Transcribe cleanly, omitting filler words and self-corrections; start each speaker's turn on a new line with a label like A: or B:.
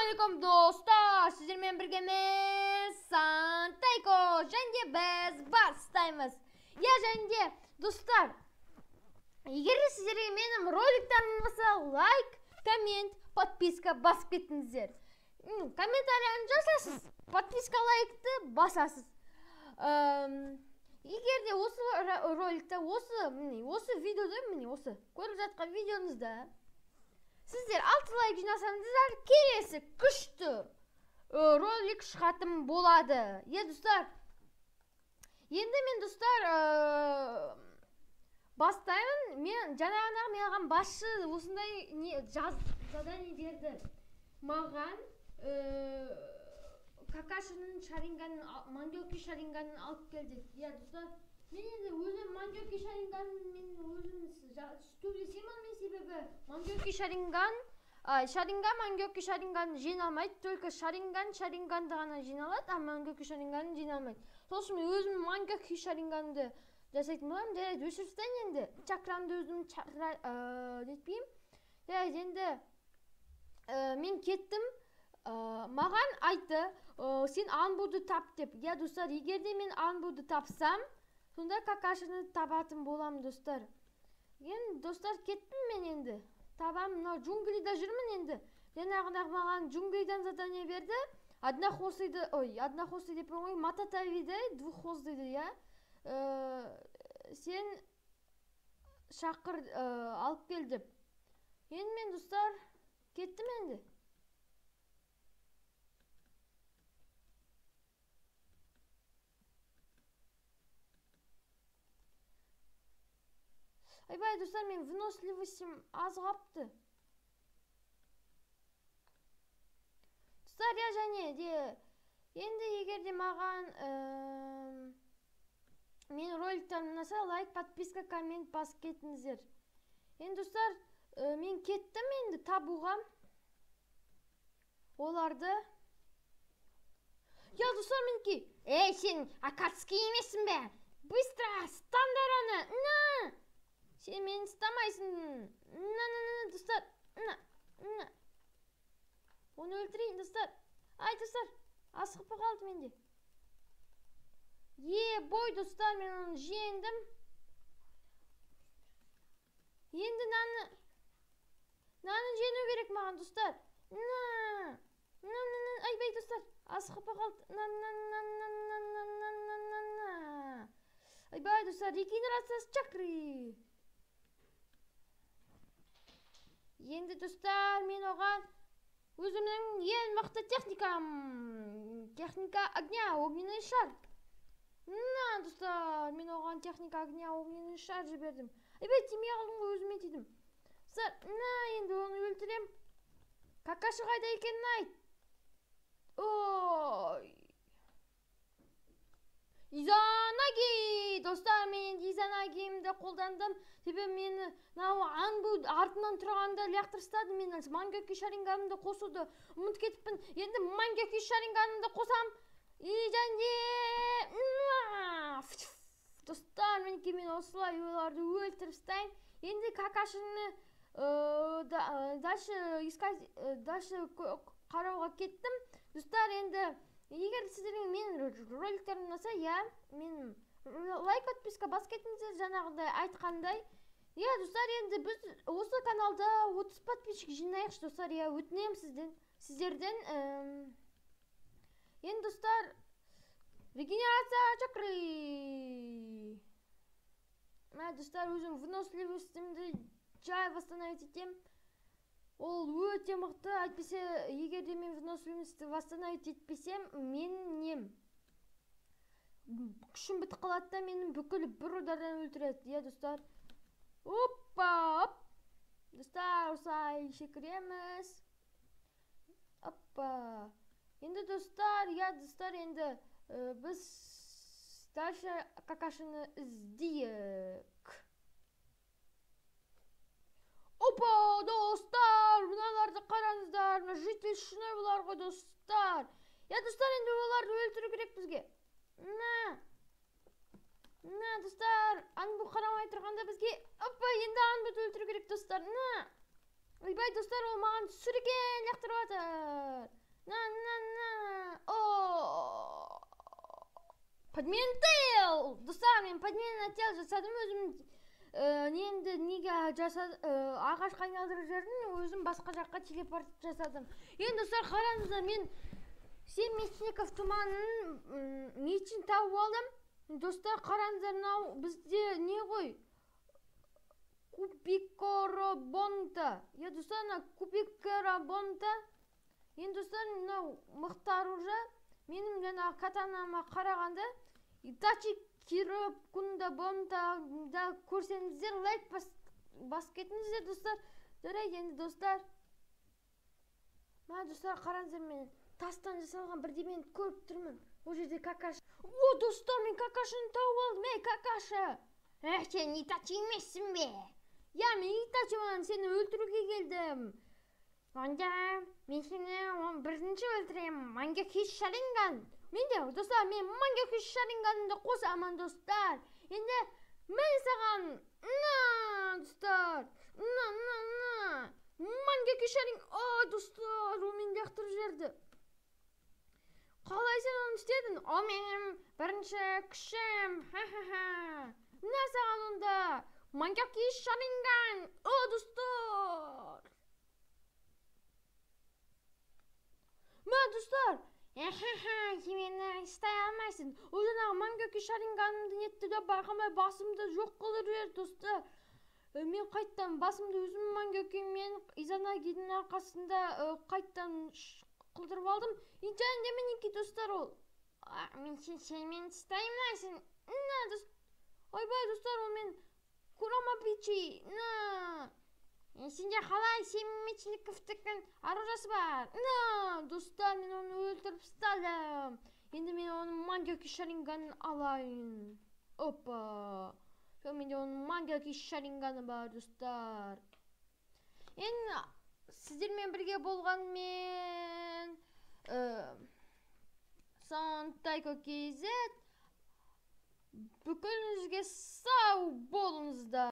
A: Ассалаумағалейкум достар, сіздермен бірге мен Сантайко, және де біз бастаймыз. Я және де достар, егер де сіздерге менің роликтарым ұнаса, лайк, коммент, подписка басып кетіңіздер. Комментарияны жазасыз, подписка, лайкты басасыз. Егер де осы роликта, осы видеода, міне осы көріп жатқан видеоңызда сіздер 6 лайк жинасаңыздар, келесі күшті ролик шығатын болады. Е, достар, енді мен достар бастаймын. Мен жаңағыдан маған басшы осындай не задание берді. Маған Какашының Шаринганын, Мангёки Шаринганын алып кел деді. Иә, достар, мен енді өзім Мангёки Шаринганын мен өзім төбелесемін онымен, себебі Мангёки Шаринган, Шаринган Мангёки Шаринганды жеңе алмайды, только Шаринган Шаринганды ғана жеңе алады, а Мангёки Шаринганды жеңе алмайды. Сол үшін мен өзім Мангёки Шаринганды жасайтын боламын. Жарайды, өшіріп тастайын енді. Чакрамды өзім нетпеймін. Жарайды, енді мен кеттім. Маған айтты, сен Анбуды тап деп. Я, достар, егер де мен Анбуды тапсам, сонда Какашыны табатын боламын, достар. Енді, достар, кеттім мен енді. Табам, мынау джунглида жүрмін енді. Жаңағыдай маған джунглидан задание берді. Однохвостыйды, ой, однохвостый деп қоймай, Мататавиді, двуххвостыйды, я. Сен шақыр, алып кел деп. Енді мен, достар, кеттім енді. Айбай, достар, мен выносливостім аз қапты. Достар, я және де енді егер де маған мен роликтарым ұнаса, лайк, подписка, коммент басып кетіңіздер. Енді, достар, мен кеттім енді табуға оларды. Я, достар, мінекей. Ей, сен Акацки емессің бе? Быстро, ұстаңдар аны. На! Сен мені ұстамайсың. На, на, на, достар. На, на. Оны өлтірейін, достар. Ай, достар, асығып қалды менде. Е, бой, достар, мен оны жеңдім. Енді наны жеңу керек маған, достар. На, на, на, на. Айбай, достар, асығып қалды. На, на, на, на, на, на, на, на, на, на. Айбай, достар, регенерация чакры. Енді, достар, мен оған өзімнің ең мықты техникам, техника огня, огненный шар. На, достар, мен оған техника огня, огненный шар жібердім. Айбай, тимей қалдым ғой, өзіме тидім. Достар, на, енді оны өлтірем. Какаши қайда екенін айт. Ой. Изанаги! Достар, мен енді Изанагимді қолдандым. Себебі мені мынау Анбу артынан тұрғанда лақтырып тастады. Мен Мангёки Шаринганымды қосуды ұмытып кетіппін. Енді Мангёки Шаринганымды қосам. И және достар, мінекей мен осылай оларды өлтіріп тастаймын. Енді Какашыны дальше искать, дальше қарауға кеттім. Достар, енді егер сіздерге менің роликтерім ұнаса, я мен лайк, подписка басып кетіңіздер, жаңағыдай айтқандай. Я, достар, енді біз осы каналда 30 подписчик жинайықшы, достар, я өтінемін сіздерден. Енді, достар, регенерация чакры. Мә, достар, өзім выносливостімді жай восстановить етемін. Ол өте мықты, әйтпесе, егер де мен выносливостьті восстановить етпесем, мен нем? Күшім бітіп қалады да, менің бүкіл бір удардан өлтіреді. Иә, достар. Опа, оп. Достар, осылай секіреміз. Опа. Енді, достар, иә, достар, енді біз дальше Какашыны іздейік. Опа, достар, мыналарды қараңыздар, мына житель шыны бұлар ғой, достар. Я, достар, енді оларды өлтіру керек бізге. На, на, достар, Анбу қарамай тұрғанда бізге, опа, енді Анбуды өлтіру керек, достар. На. Ойбай, достар, ол маған сүрікен лақтырып жатыр. Подмена тел! Достар, мен подмена тел жасадым өзім. Енді неге ағашқа айналдырып жібердім, өзім басқа жаққа телепорт жасадым. Енді достар, қараңыздар, мен 7 мечников тұманының мечин тауып алдым. Достар, қараңыздар, мынау бізде не ғой? Кубикоробонта. Я, достар, мына кубикоробонта. Енді достар, мынау мықты оружие. Менің жаңағы катанама қарағанда Итачи Киро Бонта да көрсеңіздер, лайк басып кетіңіздер, достар. Жарайды, енді достар. Мына достар, қараңыздар, мен тастан жасалған бірдемені көріп тұрмын. Ол жерде Какаши. О, достар, мен Какашины тауып алдым. Ей, Какаши. Эх, сен Итачи емессің бе? Я, мен Итачимын, сені өлтіруге келдім. Онда мен сені бірінші өлтіремін. Мангеки Шаринган. Мен де, достар, мен Мангеки Шаринганымды қосамын, достар. Енді мен саған, на, достар, на, на, на. Мангеки Шаринг, о, достар, ол мені лақтырып жіберді. Қалай сен оны істедің? О, менің бірінші күшім. Ха-ха-ха. На саған онда Мангеки Шаринган. О, достар. Мә, достар. Ха-ха, сен мені ұстай алмайсың. Ол жаңағы Мангеки Шаринганымды нетті де байқамай басымды жоқ қылып жіберді, достар. Мен қайттан басымды өзім Мангеки мен Изанагидің арқасында қайттан қылдырып алдым. Және де мінекей, достар, ол. Мен сен мені ұстай алмайсың. На, ойбай, достар, ол мен Курама Пичи. На. Сенде қалай 7 мечниковтікін оружиесі бар? На, достар, мен оны өлтіріп тастадым. Енді мен оның Мангеки Шаринганын алайын. Опа. Жоқ, менде оның Мангеки Шаринганы бар, достар. Енді сіздермен бірге болған мен Сонтайко KZ. Бүкіліңізге сау болыңыздар.